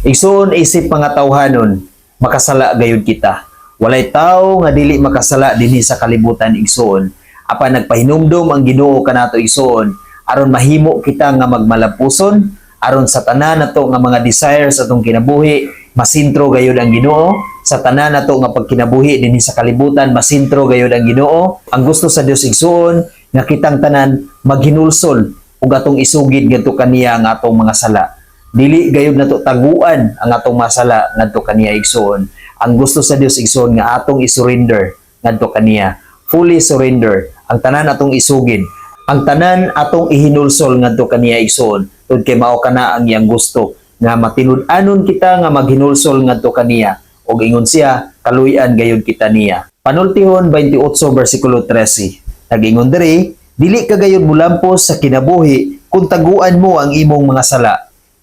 Igsoon, isip mga tawhanon, makasala gayud kita. Walay tao nga dili makasala dinhi sa kalibutan, igsoon. Apan nagpahinumdom ang Ginoo kanato, igsoon, aron mahimo kita nga magmalampuson, aron sa tanan nato nga mga desires sa atong kinabuhi, masintro gayud ang Ginoo. Sa tanan nato nga pagkinabuhi dinhi sa kalibutan, masintro gayud ang Ginoo. Ang gusto sa Dios, igsoon, nga kitang tanan maghinulsol ug atong isugid ngadto kaniya ang atong mga sala. Dili gayud nato taguan ang atong mga sala ngadto kaniya, igsoon. Ang gusto sa Dios, igsoon, nga atong isurrender ngadto kaniya. Fully surrender. Ang tanan atong isugid. Ang tanan atong ihinulsol ngadto kaniya, igsoon. Tungod kay mao kana ang iyang gusto nga matinud-anon kita nga maghinulsol ngadto kaniya ug ingon siya, kaluy-an gayud kita niya. Panultihon 28 versikulo 13. Nag-ingon diri, "Dili ka gayud mulampos sa kinabuhi kung taguan mo ang imong mga sala.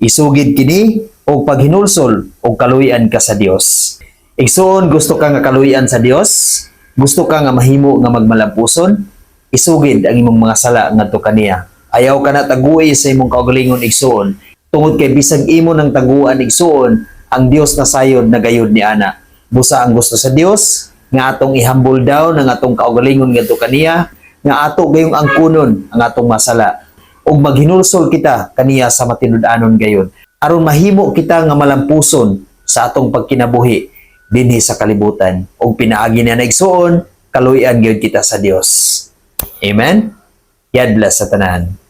Isugid kini og paghinulsol og kaluy-an ka sa Dios." Igsoon, gusto ka nga kaluy-an sa Dios? Gusto ka nga mahimo nga magmalampuson? Isugid ang imong mga sala ngadto kaniya. Ayaw ka na tagui sa imong kaugalingon, igsoon. Tungod kay bisag imo nang taguan, igsoon, ang Dios na sayod na gayud ni ana. Busa ang gusto sa Dios nga atong i-humble down ang atong kaugalingon ngadto kaniya, nga ato gayong angkunon ang atong masala ug maghinulsol kita kaniya sa matinud-anon gayon aron mahimo kita nga malampuson sa atong pagkinabuhi dinhi sa kalibutan ug pinaagi niya na, igsoon, kaluy-an gyud kita sa Dios. Amen. God bless sa tanan.